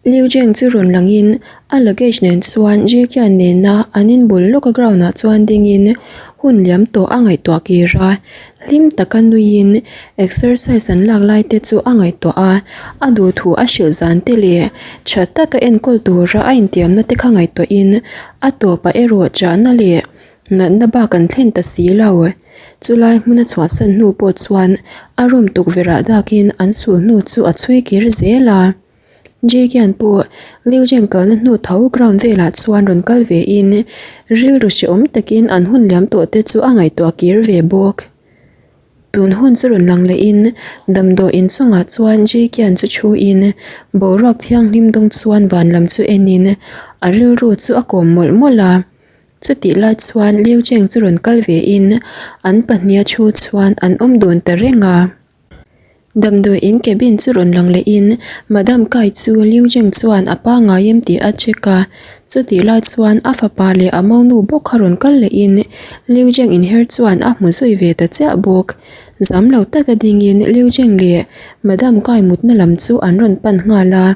Liu Jeng chu rawn langin a luggage nen chuan Ji Qian nena an inbul lawka ground ah chuan dingin hun liam tawh a ngaihtuah kir a, hlim taka nuiin exercise an lak lai te chu a ngaihtuah a, a duhthu a hrilh zan te leh tha taka enkawl tura a intiamna te kha ngaihtuahin a tawpah erawh chahna leh natna bak an thlen ta si lo. Chulai hmuna chhuahsan hnu pawh chuan a room tukverh ah dakin an sul hnu chu a chhui kir zel a. Jeikian pawh Liu Jeng kalna hnu tho ground velah chuan rawn kal ve in rilru hrehawm takin an hun liam tawh te chu a ngaihtuah kir ve bawk. Tun hun chu rawn lang leh in damdawi inchungah chuan Jeikian chu thu in boruak thianghlim dawng chuan van lam chu en in a rilru chu a kawm mawlh mawlh a. Chutih lai chuan Liu Jeng chu rawn kal ve in an pahniha thu chuan an awm dun ta reng a. Damdawi in cabin chu rawn lang leh in Madam Kai chu Liu Jeng chuan a pangngai em tih a check a, chutih lai chuan a fapa leh a monu bawk kha rawn kal leh in Liu Jeng inher chuan a hmu zui ve ta chiah bawk. Zam lo taka ding in Liu Jeng leh Madam Kai mutna lam chu an rawn pan nghal a.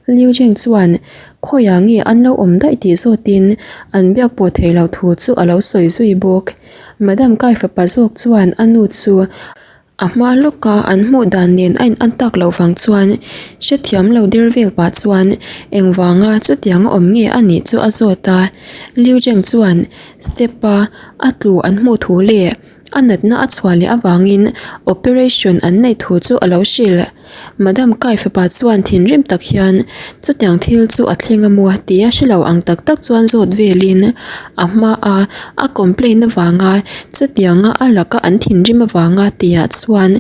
Liu Jeng chuan khawiah nge an lo awm daih tih zawtin an biak pawh thei lo thu chu a lo sawi zui bawk. Madam Kai fapa zawk chuan a nu chu A hma lawka an hmuh dan nen a in-an tak loh vang chuan hrethiam lo der vel pah chuan engvanga chutianga awm nge a nih chu a zawt a. Liu Zheng chuan step-a a tlu an hmuh thu leh a natna a chhuah leh avangin operation an neih thu chu a lo hrilh. Madam Kai fapa chuan thinrim tak hian chutiang thil chu a thleng a maw tia hre lo ang tak tak chuan zawt velin a hmaa a complain avanga chutianga a laka an thinrim avanga tihah chuan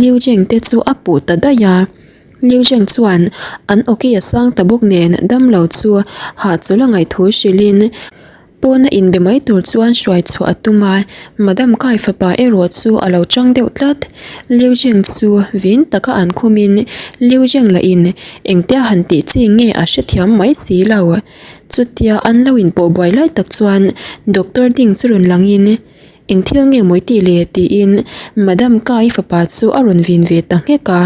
Liu Jeng te chu a puh ta daih a. Liu Jeng chuan an awki a sang ta bawk nen damlo chu hahchawlh a ngaih thu hrilhin Pawna inbe mai tur chuan hruai chhuah a tum a, Madam Kai fapa erawh chu a lo chang deuh tlat. Liu Jeng chu vin taka an khumin Liu Jeng lahin engtia han tih chi nge a hrethiam mai si lo. Chutia an lo inpawh buai lai tak chuan Doctor Ding chu rawn langin, Eng thil nge mawi tih le? tiin Madam Kai fapa chu a rawn vin ve ta nghek a.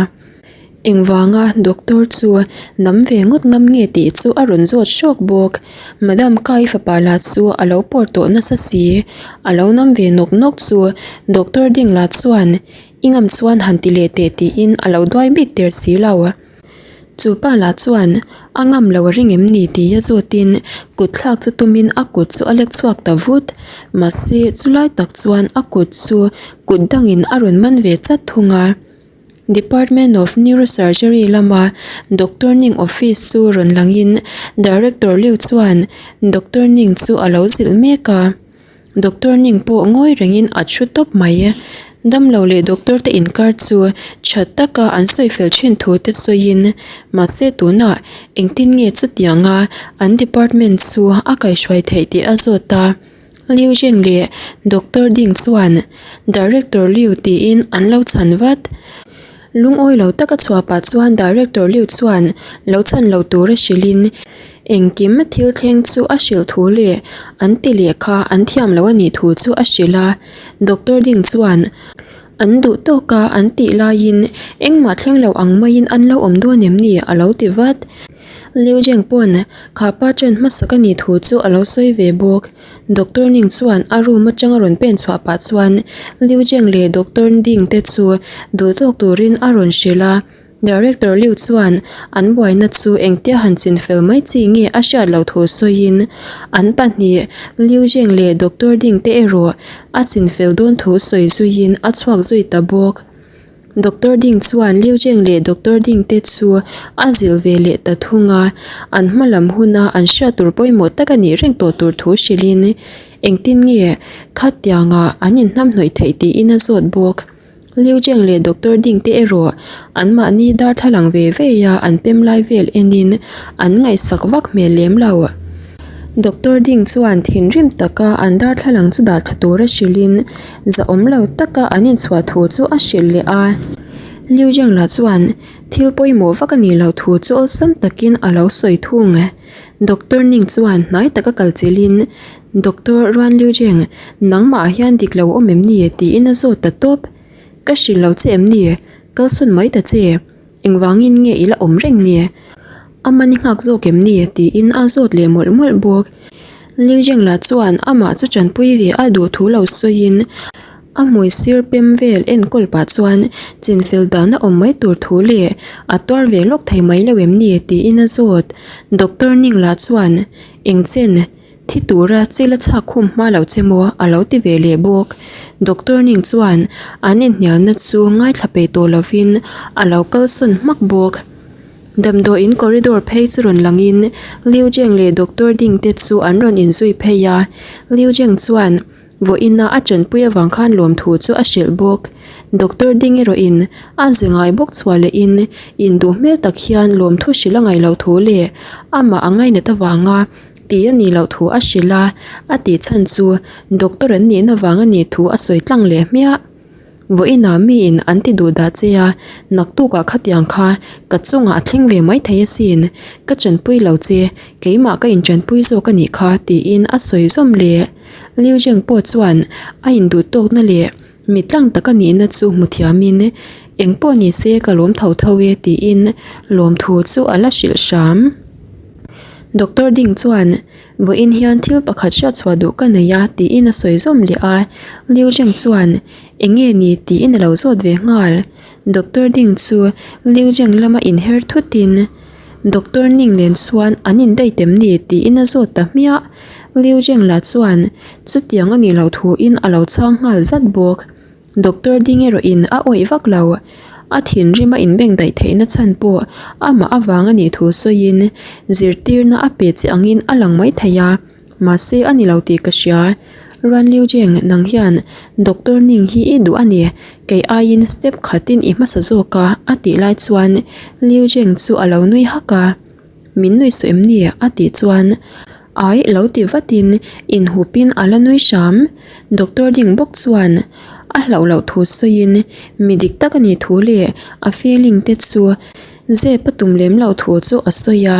Engvanga doctor chu nam ve ngawt ngam nge tih chu a rawn zawt hrawk bawk. Madam Kai fapa lah chu a lo pawr tawh nasa si. A lo nam ve nawk nawk chu doctor ding lah chuan i ngam chuan han ti leh teh tiin a lo duai bik der si lo. Chu pa lah chuan a ngam lo a ring em ni tia zawtin kut thlak chu tumin a kut chu a lek chhuak ta vut. Mahse chulai tak chuan a kut chu kut dangin a rawn man ve chat thung a. Department of Neurosurgery lama Doctor Ning office chu rawn langin Director Liu chuan Doctor Ning chu a lo zilh mek a. Doctor Ning pawh ngawi rengin a thu tawp mai. Damlo leh doctor te inkar chu tha taka an sawi fel thin thu te sawiin mahse tunah engtin nge chutianga an department chu a kaihhruai theih tih a zawt a. Liu Jing leh Doctor Ding chuan Director Liu tiin an lo chhan vat. Lungawi lo taka chhuah pah chuan Director Liu chuan lo chhan lo tura hrilhin engkim thil thleng chu a hrilh thu leh an ti leh kha an thiam lo a nih thu chu a hrilh a. Doctor Ding chuan an duh tawk a an tih laiin engmah thleng lo ang maiin an lo awm dawn em ni a lo ti vat. Liu Jing pawn kha pa chen hmasak a nih thu chu a lo sawi ve bawk. Doctor Ning chuan a room atanga rawn pen chhuah pah chuan Liu Jing leh Doctor Ding te chu duh tawk turin a rawn hrilh a. Director Liu chuan an buaina chu engtia han chin fel mai chi nge a hriat loh thu sawiin an pahnih Liu Jing leh Doctor Ding te erawh a chin fel dawn thu sawi zuiin a chhuak zui ta bawk. Doctor Ding chuan Liu Jeng leh Doctor Ding te chu a zilh ve leh ta thung a, an hma lam huna an hriat tur pawimawh tak a nih reng tawh tur thu hrilhin engtin nge khatianga an inhnamhnawih theih tiin a zawt bawk. Liu Jeng leh Doctor Ding te erawh anmahni darthlalang ve ve a an pem lai vel enin an ngaihsak vak hmel lem lo. Doctor Ding chuan thinrim taka an darthlalang chu dah tha tura hrilhin zahawm lo taka an inchhuah thu chu a hrilh leh a. Liu Zheng lah chuan thil pawimawh vak a nih loh thu chu awlsam takin a lo sawi thung. Doctor Ning chuan hnai taka kal chilhin Doctor Ruan Liu Zheng, nangmah ah hian dik lo awm em ni? tiin a zawt ta tawp. Ka hrilh lo che em ni? Kalsawn mai ta che. Engvangin nge i la awm reng ni? A man i nghak zawk em ni? tiin a zawt leh mawlh mawlh bawk. Liu Zheng lah chuan amah chu tanpui ve a duh thu lo sawiin a hmui sir pem vel enkawl pah chuan chinfel dan a awm mai tur thu leh a tuar ve lawk thei mai lo em ni? tiin a zawt. Doctor Ning lah chuan engchen Thi tura chil a chhak khum hma loh che maw? a lo ti ve leh bawk. Doctor Ning chuan an inhnialna chu ngaithla peih tawh lovin a lo kalsawn hmak bawk. Damdawiin corridor phei chu rawn langin Liu Zheng leh Doctor Ding te chu an rawn inzui phei a. Liu Zheng chuan Vawiina a tanpui avang khan lawmthu chu a hrilh bawk. Doctor Ding erawhin a ze ngai bawk chhuah lehin induh hmel tak hian lawmthu hrilh a ngaih loh thu leh amah a ngainat avanga Tih a nih loh thu a hrilh a, a tih chhan chu doctor an nihna vang a nih thu a sawi tlang leh hmiah. Vawiinah miin an ti duh dah che a, naktukah khatiang kha ka chungah a thleng ve mai thei asin, ka chanpui lo che, keimah ka inchanpui zawk a nih kha tiin a sawi zawm leh. Liu Zheng pawh chuan a induh tawkna leh mi tlang tak a nihna chu hmu thiamin eng pawh ni se ka lawm tho tho e tiin lawmthu chu a la hrilh hram. Doctor Ding chuan, Vawiin hian thil pakhat hriatchhuah duh ka nei a tiin a sawi zawm leh a. Liu Zheng chuan, Eng nge ni? tiin a lo zawt ve nghal. Doctor Ding chu Liu Zheng lama inher thutin, Doctor Ning nen chuan an indate em ni? tiin a zawt ta hmiah. Liu Zheng lah chuan chutiang a nih loh thuin a lo chhang nghal zat bawk. Doctor ding erawhin a awih vak lo. A thinrim a inbeng daih theihna chhan pawh amah avang a nih thu sawiin zirtirna a pe che angin a lang mai thei a, mahse a ni lo tih ka hria. Ruan Liu Jeng, nang hian Doctor Ning hi i duh a ni, kei aiin step khatin i hmasa zawk a, a tih lai chuan Liu Jeng chu a lo nui hak a. Min nui suh em ni? a tih chuan Ai lo ti vatin inhupin a la nui hram. Doctor ding bawk chuan a hlauh loh thu sawiin mi dik tak a nih thu leh a feeling te chu zep a tum lem loh thu chu a sawi a.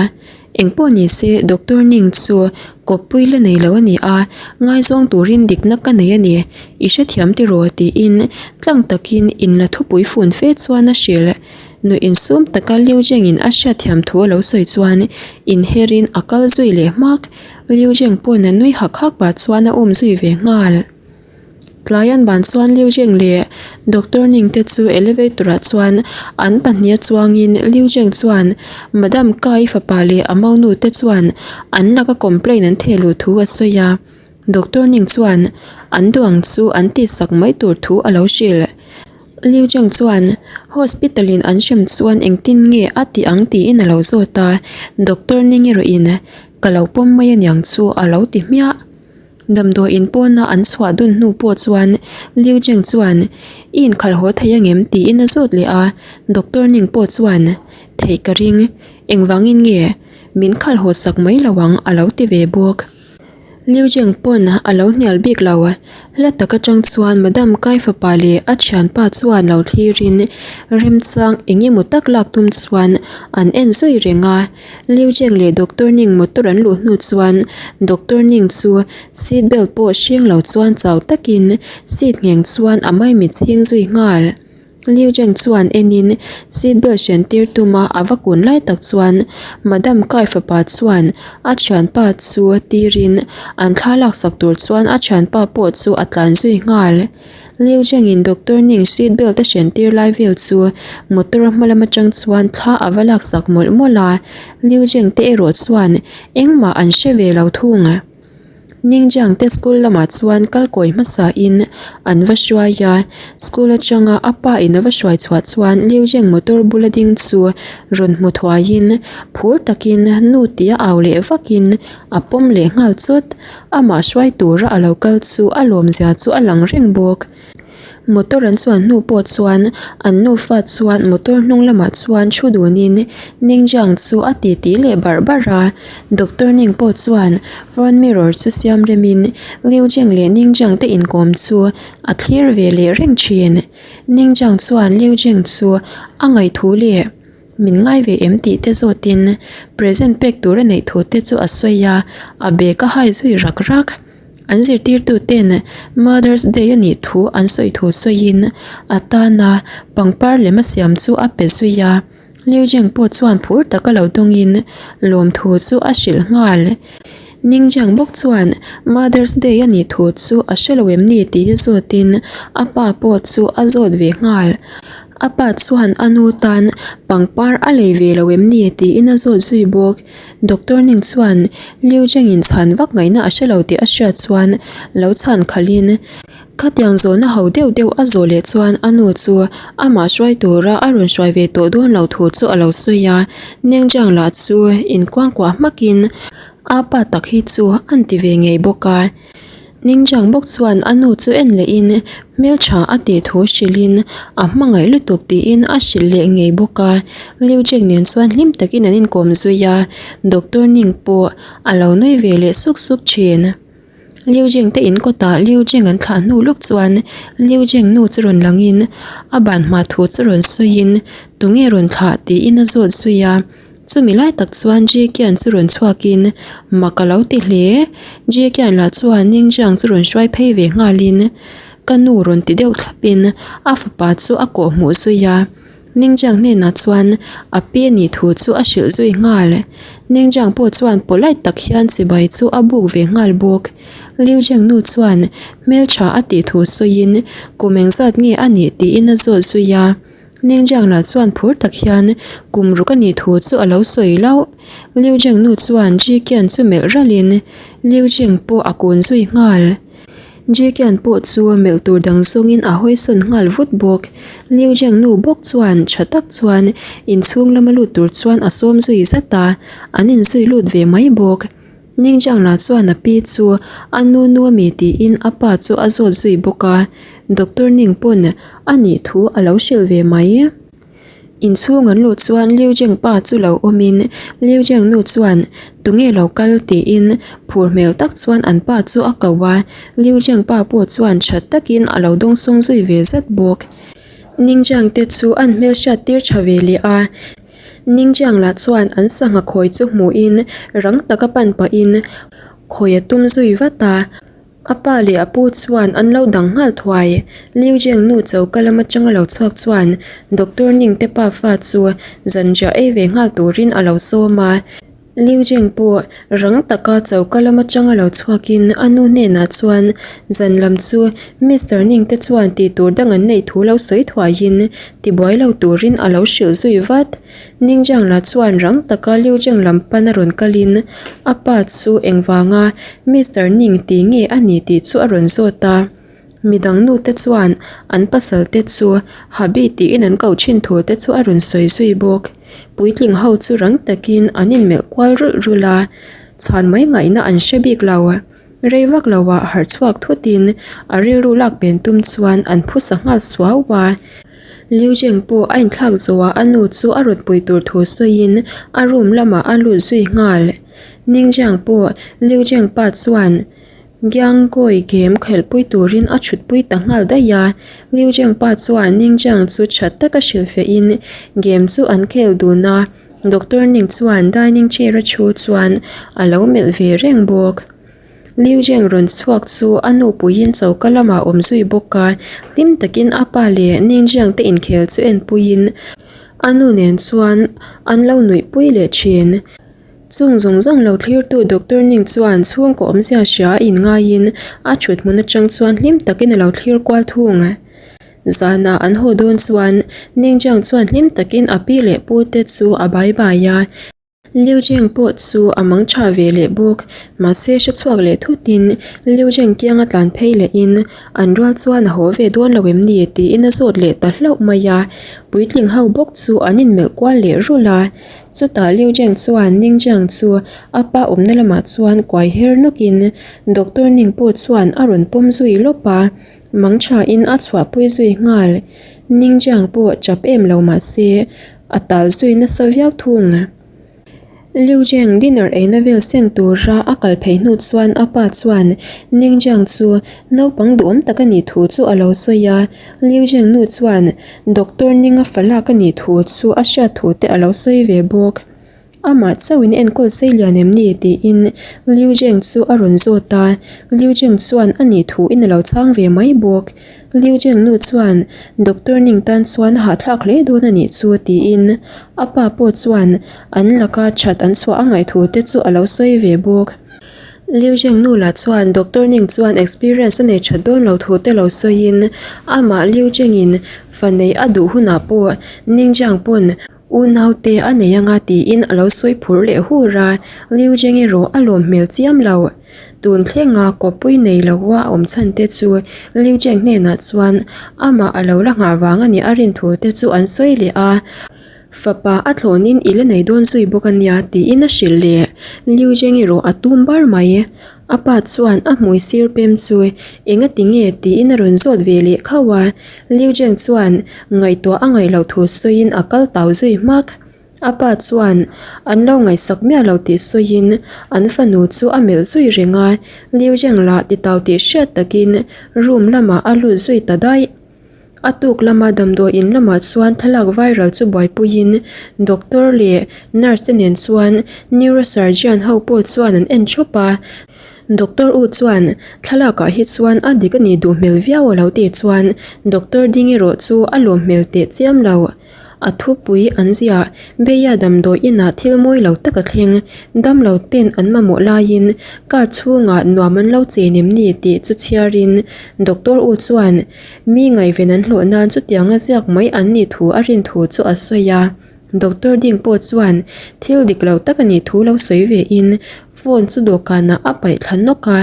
Engpawh ni se Doctor Ning chu kawppui la nei lo a ni a, ngaizawng turin dikna ka nei a ni, i hrethiam tiraw tiin tlang takin inla thupui fun fe chuan a hrilh. Nuih insum taka Liu Zheng-in a hriatthiam thu a lo sawi chuan inherin a kal zui leh hmak. Liu Zheng pawn a nui hak hak pah chuan a um zui ve nghal. Tlai an ban chuan Liu Zheng leh Doctor Ning te chu elevator ah chuan an pahniha chuangin Liu Zheng chuan Madam Kai fapa leh a maunu te chuan an laka complaint an theh luh thu a sawi a. Doctor Ning chuan an duh ang chu an tihsak mai tur thu a lo hrilh. Liu Zheng chuan hospital in an hrem chuan engtin nge a tih ang tiin a lo zawt a, doctor Ning erawhin ka lo pawm mai aniang chu a lo ti hmiah. Damdawiin pawna an chhuah dun hnu pawh chuan Liu Zheng chuan i inkhalh haw thei angem tiin a zawt leh a, doctor Ning pawh chuan theih ka ring, engvangin nge min khalh haw sak mai lo ang a lo ti ve bawk. Liu Zheng pawn a lo hnial bik lo. Hla tak atang chuan Madam Kai fapa leh a thianpa chuan lo thlirin remchang eng emaw tak lak tum chuan an en zui reng a. Liu Zheng leh Doctor Ning motor an luh hnu chuan Doctor Ning chu seat belt pawh hreng lo chuan chau takin seat ngheng chuan a maimit chhing zui nghal. Liu Zheng chuan enin seat belt hren tir tuma a va kun lai tak chuan Madam Kai fapa chuan a thianpa chu tirin an thla laksak tur chuan a thianpa pawh chu a tlan zui nghal. Liu Zhengin Doctor Ning seat belt a hren tir lai vel chu motor a hma lam atang chuan thla a va laksak mawlh mawlh a, Liu Zheng te erawh chuan engmah an hre ve lo thung. Ningjiang te school lamah chuan kal kawi hmasa in an va hruai a, school atanga a pa in a va hruai chhuah chuan Liu Zheng motor bula ding chu rawn hmu thuai in phur takin nu tia au leh vak in a pawm leh nghal chawt, amah hruai tura a lo kal chu a lawmzia chu a lang reng bawk. Motor an chuan hnu pawh chuan an nufa chuan motor hnung lamah chuan thu dunin Ningjiang chu a titi leh barh barh a, Doctor Ning pawh chuan front mirror chu siam remin Liu Zheng leh Ningjiang te inkawm chu a thlir ve leh reng thin. Ningjiang chuan Liu Zheng chu a ngaih thu leh min ngai ve em tih te zawtin present pek tur a neih thu te chu a sawi a, a bag a hai zui rak rak. An zirtirtuten Mother's Day a nih thu an sawi thu sawiin a tana pangpar lem a siam chu a pe zui a. Liu Jing pawh chuan phur taka lo dawngin lawmthu chu a hrilh nghal. Ningjiang bawk chuan Mother's Day a nih thu chu a hre lo em ni tih zawtin a pa pawh chu a zawt ve nghal. A pa chuan a nu tan pangpar a lei ve lo em ni tiin a zawt zui bawk. Doctor Ning chuan Liu Jing-in chhan vak ngaihna a hre lo tih a hriat chuan lo chhan khalhin Khatiang zawhna ho deuh deuh a zawh leh chuan a nu chu amah hruai tura a rawn hruai ve tawh dawn lo thu chu a lo sawi a, Nengjiang lah chu inkuangkuah hmakin a pa tak hi chu an ti ve ngei bawk a. Nengjiang bawk chuan a nu chu en lehin hmeltha a tih thu hrilhin a hmangaih lutuk tiin a hrilh leh ngei bawk a. Liu Jing nen chuan hlim takin an inkawm zui a, Doctor Ning pawh a lo nui ve leh suk suk thin. Liu Jing te in kawtah Liu Jing an thlah hnu lawk chuan Liu Jing nu chu rawn langin a ban hma thu chu rawn sawiin tunge rawn thlah tiin a zawt zui a. Chumi lai tak chuan Ji Qian chu rawn chhuakin mak a lo ti hle. Ji Qian lah chuan Ning Jiang chu rawn hruai phei ve nghalin ka nu rawn ti deuh thlapin a fapa chu a kawhhmuh zui a. Ningjiang hnenah chuan a pi a nih thu chu a hrilh zui nghal. Ningjiang pawh chuan polite tak hian chibai chu a buk ve nghal bawk. Liu Jiang nu chuan hmeltha a tih thu sawiin kum engzat nge a nih tiin a zawt zui a. Ningjiang lah chuan phur tak hian kum ruk a nih thu chu a lo sawi lauh. Liu Jiang nu chuan Ji Qian chu melh ralhin Liu Jing pawh a kun zui nghal. Jikian pawh chu melh tur dang zawngin a hawi sawn nghal vut bawk. Liu Jiang nu bawk chuan tha tak chuan inchhung lama lut tur chuan a sawm zui zat a, an inzui lut ve mai bawk. Ning Jiang lah chuan a pi chu a nu nu ami tiin a pa chu a zawt zui bawk a, Doctor Ning pawn a nih thu a lo hrilh ve mai. Inchhung an luh chuan Liu Jing pa chu lo awmin Liu Jing nu chuan tunge lo kal tiin phur hmel tak chuan an pa chu a ko a, Liu Jing pa pawh chuan tha takin a lo dawngsawng zui ve zat bawk. Ning Jiang te chu an hmelhriat tir tha ve leh a, Ning Jiang lah chuan an sangha khawi chu hmuhin rang taka pan pahin khawi a tum zui vat a. A pa leh a pu chuan an lo dang nghal thuai. Liu Jiang nu choka lam atanga lo chhuak chuan Doctor Ning te pa fa chu zanriah ei ve nghal turin a lo sawm a. Liu Jiang pawh rang taka choka lam atanga lo chhuakin a nu hnenah chuan zan lam chu Mister Ning te chuan tih tur dang an neih thu lo sawi thuaiin tibuai lo turin a lo hrilh zui vat. Ningjiang lah chuan rang taka Liujiang lam pan a rawn kalin a pa chu engvanga Mister Ning ti nge a ni tih chu a rawn zawt a. Midang nu te chuan an pasal te chu Habi tiin an koh thin thu te chu a rawn sawi zui bawk. Puitling ho chu rang takin an inmelh kual rulh rulh a, chhan mai ngaihna an hre bik lo. Rei vak loah harh chhuak thutin a rilru lak pen tum chuan an phusa nghal suau a. Liu Jing pawh a inthlak zawhah a nu chu a rawn pui tur thu sawiin a room lamah a lut zui nghal. Ning Jiang pawh Liu Jing pa chuan Giangkawi game khelhpui turin a thutpui ta nghal daih a. Liu Jing pa chuan Ning Jiang chu tha taka hrilhfiahin game chu an khel dun a. Doctor Ning chuan dining chair a thu chuan a lo melh ve reng bawk. Liu Zheng rawn chhuak chu a nu puiin choka lamah awm zui bawk a, hlim takin a pa leh Ning Zheng te inkhel chu en puiin a nu nen chuan an lo nuih pui leh thin. Chung zawng zawng lo thlirtu Doctor Ning chuan chhungkaw awmzia hria a inngaiin a thut hmun atang chuan hlim takin a lo thlir kual thung. Zanah an haw dawn chuan Ning Jiang chuan hlim takin a pi leh pu te chu a bai bai a. Liu Jiang pawh chu a mang tha ve leh bawk. Mahse hre chhuak leh thutin Liu Jiang kianga tlan phei lehin an rual chuan a haw ve dawn lo em ni tiin a zawt leh ta hlauh mai a. Puitling ho bawk chu an inmelh kual leh rulh a. Chutah Liu Jiang chuan Ning Jiang chu a pa awmna lamah chuan kuai her nawkin Doctor Ning pawh chuan a rawn pawm zui lawp a. Mang thain a chhuahpui zui nghal. Ningjiang pawh chap em lo mah se, a tal zui nasa viau thung. Liu Zheng dinner eina vel seng tura a kal phei hnu chuan a pa chuan Ningjiang chu naupang duhawm tak a nih thu chu a lo sawi a. Liu Zheng nu chuan Doctor Ninga fa lak a nih thu chu a hriat thu te a lo sawi ve bawk. Amah chauhin enkawl sei lian em ni? tiin Liu Zheng chu a rawn zawt a, Liu Zheng chuan a nih thuin a lo chhang ve mai bawk. Liu Zheng nu chuan Doctor Ning tan chuan a hahthlak hle dawn a nih chu tiin a pa pawh chuan an laka that an chhuah a ngaih thu te chu a lo sawi ve bawk. Liu Zheng nu lah chuan Doctor Ning chuan experience a nei that dawn lo thu te lo sawiin amah Liu Zhengin fa neih a duh hunah pawh Ning Jiang pawn Unaute a nei anga tiin a lo sawi phur leh hur a, Liu Zheng erawh a lawm hmel chiam lo. Tun thlenga kawppui nei loa a awm chhan te chu Liu Zheng hnenah chuan amah a lo la nghah vang a nih a rin thu te chu an sawi leh a, Fapa a thlawnin i la nei dawn zui bawk a nia tiin a hrilh leh. Liu Zheng erawh a tum bar mai. A pa chuan a hmui sir pem chu engati nge tiin a rawn zawt ve leh khauh a, Liu Zheng chuan ngaihtuah a ngaih loh thu sawiin a kal tau zui hmak. A pa chuan an lo ngaihsak miah lo tih sawiin an fanu chu a melh zui reng a, Liu Zheng lah titau tih hriat takin room lamah a lut zui ta daih. A tuk lama damdawi in lamah chuan thlalak viral chu buaipuiin doctor leh nurse te nen chuan neurosurgeon ho pawh chuan an en thup a. Doctor u chuan thlalak ah hi chuan a dik a nih duh hmel viau a lo tih chuan doctor ding erawh chu a lawm hmel teh chiam lo. A thupui an ziah, Beia damdawi inah thil mawi lo tak a thleng, damlo ten an mamawh laiin car chhungah nuam an lo chen em ni tih chu chhiarin Doctor U chuan mi ngaihven an hlawh nan chutianga ziak mai an nih thu a rin thu chu a sawi a. Doctor ding pawh chuan thil dik lo tak a nih thu lo sawi vein phone chu dawhkanah a paih thla nawk a.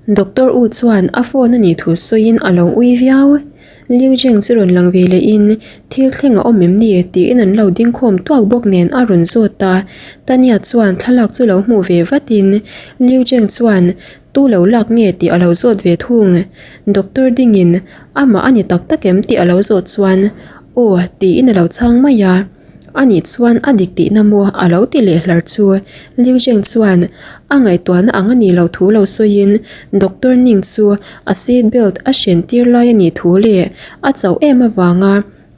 Doctor U chuan a phone a nih thu sawiin a lo ui viau. Liu Zheng chu rawn lang ve lehin thil thleng a awm em ni tiin an lo ding khawm tuak bawk nen a rawn zawt a. Tania chuan thlalak chu lo hmuh ve vatin Liu Zheng chuan tu lo lak nge tih a lo zawt ve thung. Doctor dingin amah a ni tak tak em tih a lo zawt chuan aw tiin a lo chhang mai a. A nih chuan a dik tihna maw a lo ti leh hlar chu Liu Zheng chuan a ngaihtuahna ang a nih loh thu lo sawiin Doctor Ning chu a seat belt a hren tir lai a nih thu leh a chauh em avanga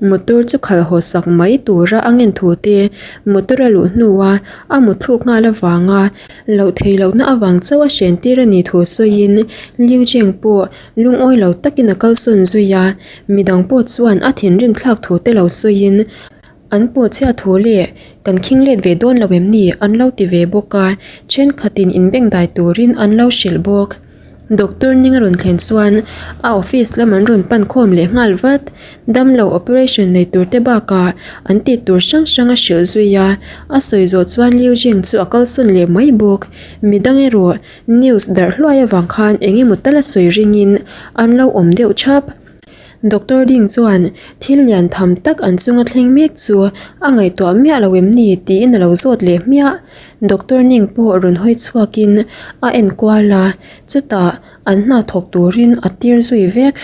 motor chu khalh haw sak mai tura a ngen thu te motor a luh hnua a mutthluk nghal avanga loh theih lohna avang chauh a hren tir a nih thu sawiin Liu Zheng pawh lungawi lo takin a kalsawn zui a, midang pawh chuan a thinrim thlak thu te lo sawiin An pawh chhiat thu leh kan khing let ve dawn lo em ni an lo ti ve bawk a, thenkhatin inbengdai turin an lo hrilh bawk. Doctor ning a rawn thlen chuan a office lam an rawn pan khawm leh nghal vat. Damlo operation nei tur te bakah an tih tur hrang hrang a hrilh zui a, a sawi zawh chuan Liu Jing chu a kalsawn leh mai bawk. Midang erawh news darh hluai avang khan eng emaw tal a sawi ringin an lo awm deuh thap. Doctor Ding chuan thil lian tham tak an chunga thleng mek chu a ngaihtuah miah lo em ni tiin a lo zawt leh hmiah. Doctor Ning pawh rawn hawi chhuakin a en kual a, chutah an hna thawk turin a tir zui vek.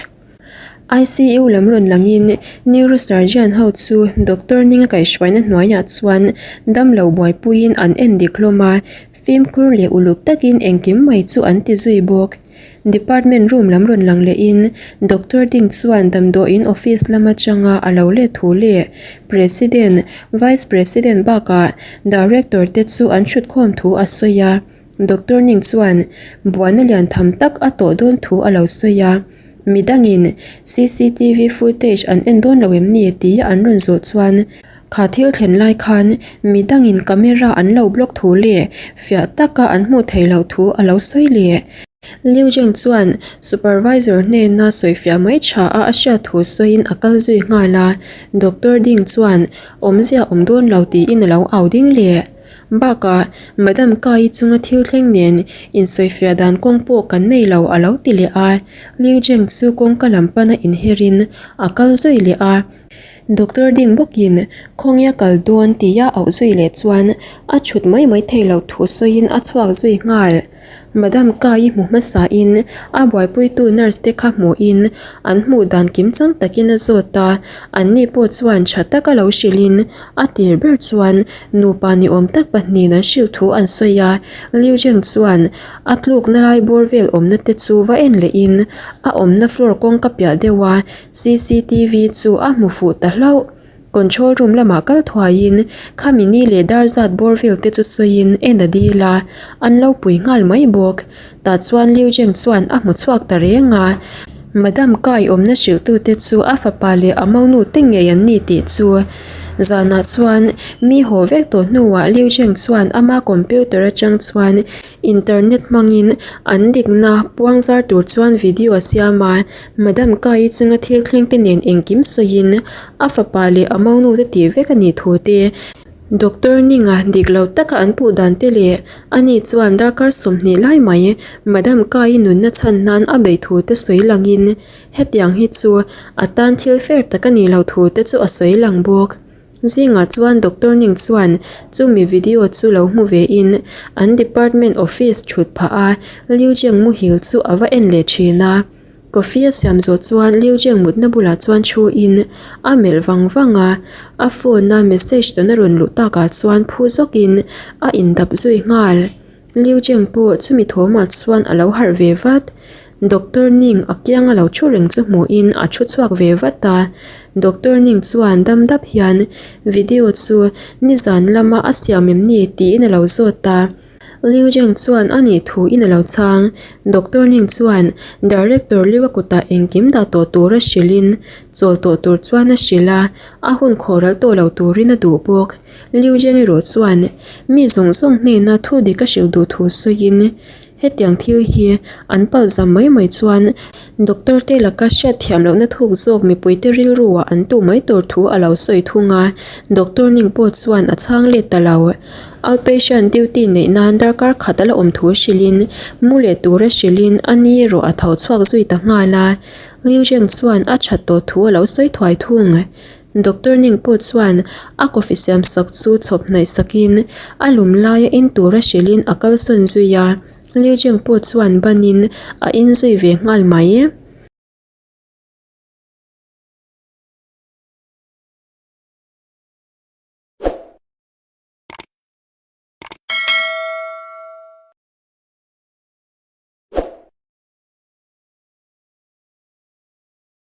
ICU lam rawn langin neurosurgeon ho chu Doctor Ning a kaihhruaina hnuaiah chuan damlo buaipuiin an en dik hlawm a, fimkhur leh uluk takin engkim mai chu an ti zui bawk. Department room lam rawn lang lehin Doctor Ding chuan damdawiin office lam atanga a lo let thu leh President, Vice President bakah Director te chu an thutkhawm thu a sawi a. Doctor Ning chuan buaina lian tham tak a tawh dawn thu a lo sawi a. Midangin cctv footage an en dawn lo em ni tia an rawn zawh chuan kha thil thlen lai khan midangin camera an lo block thu leh fiah taka an hmuh theih loh thu a lo sawi leh. Liu Zheng chuan supervisor hnena sawifiah mai tha a a hriat thu sawiin a kal zui nghal a, Doctor Ding chuan awmzia awm dawn lo tiin a lo au ding leh. Bakah Madam Kai chunga thil thleng nen insawifiah dan kawng pawh kan nei lo a lo ti leh a, Liu Zheng chu kawngka lam pana inherin a kal zui leh a. Doctor ding bawkin khawnge a kal dawn tia auh zui leh chuan a chhut mai mai thei lo thu sawiin a chhuak zui nghal. Madam Kai hmu hmasain a buaipuitu nurse te kha hmuhin an hmuh dan kim chang takin a zawt a, anni pawh chuan tha taka lo hrilhin a tir ber chuan nupa ni awm tak pahnihin an hrilh thu an sawi a, Liu Zheng chuan a tlukna lai bawr vel awmna te chu va en lehin a awmna floor kawngka piah deuh a, Cctv chu a hmu fuh ta hlauh. Control room lamah kal thuaiin khami ni leh dar zat bawr vel te chu sawiin en a dil a, an lo pui nghal mai bawk. Tah chuan Liu Zheng chuan a hmu chhuak ta reng a, Madam Kai awmna hrilhtute chu a fapa leh a monu te ngei an ni tih chu. Zanah chuan mi haw vek tawh hnuah Liu Zheng chuan ama computer atang chuan internet hmangin an dikna puang zar tur chuan video a siam a, Madam Kai chunga thil thleng te nen engkim sawiin a fapa leh a monu te tih vek a nih thu te, Doctor Ninga dik lo taka an puh dan te leh ani chuan darkar 20 lai mai Madam Kai nunna chhan nan a bei thu te sawi langin hetiang hi chu a tan thil fair tak a nih loh thu te chu a sawi lang bawk. Zingah chuan Doctor Ning chuan chumi video chu lo hmu ve in an department office thut phah a Liu Zheng muhil chu a va en leh thin a. Coffee a siam zawh chuan Liu Zheng mutna bulah chuan thu in a melh vang vang a, a phone a message tawn a rawn luh takah chuan phu zawk in a indap zui nghal. Liu Zheng pawh chumi thawmah chuan a lo harh ve vat. Doctor Ning a kianga lo thu reng chu hmuhin a thu chhuak ve vat a. Doctor Ning chuan dam dap hian video chu nizan lama a siam em ni tiin a lo zawt a. Liu Zheng chuan a nih thu in a lo chhang. Doctor Ning chuan Director Liu a kutah engkim dah tawh tur a hrilhin chawl tawh tur chuan a hrilh a, a hun khawhral tawh lo turin a duh bawk. Liu Zheng erawh chuan mi zawng zawng hnena thu dik a hrilh duh thu sawiin hetiang thil hi an palh zam mai mai chuan Doctor te laka hriat thiam lohna thuk zawk mipuite rilruah an tuh mai tur thu a lo sawi thung a, Doctor Ning pawh chuan a chhang let ta lo. Outpatient duty neih nan darkar khat a la awm thu hrilhin mu leh tura hrilhin a ni erawh a tho chhuak zui ta nghal a, Liu Zheng chuan a that tawh thu a lo sawi thuai thung. Doctor Ning pawh chuan a coffee siam sak chu chhawp hnaih sakin a lum laia in tura hrilhin a kalsawn zui a, Liu Zheng pawh chuan banin a in zui ve nghal mai.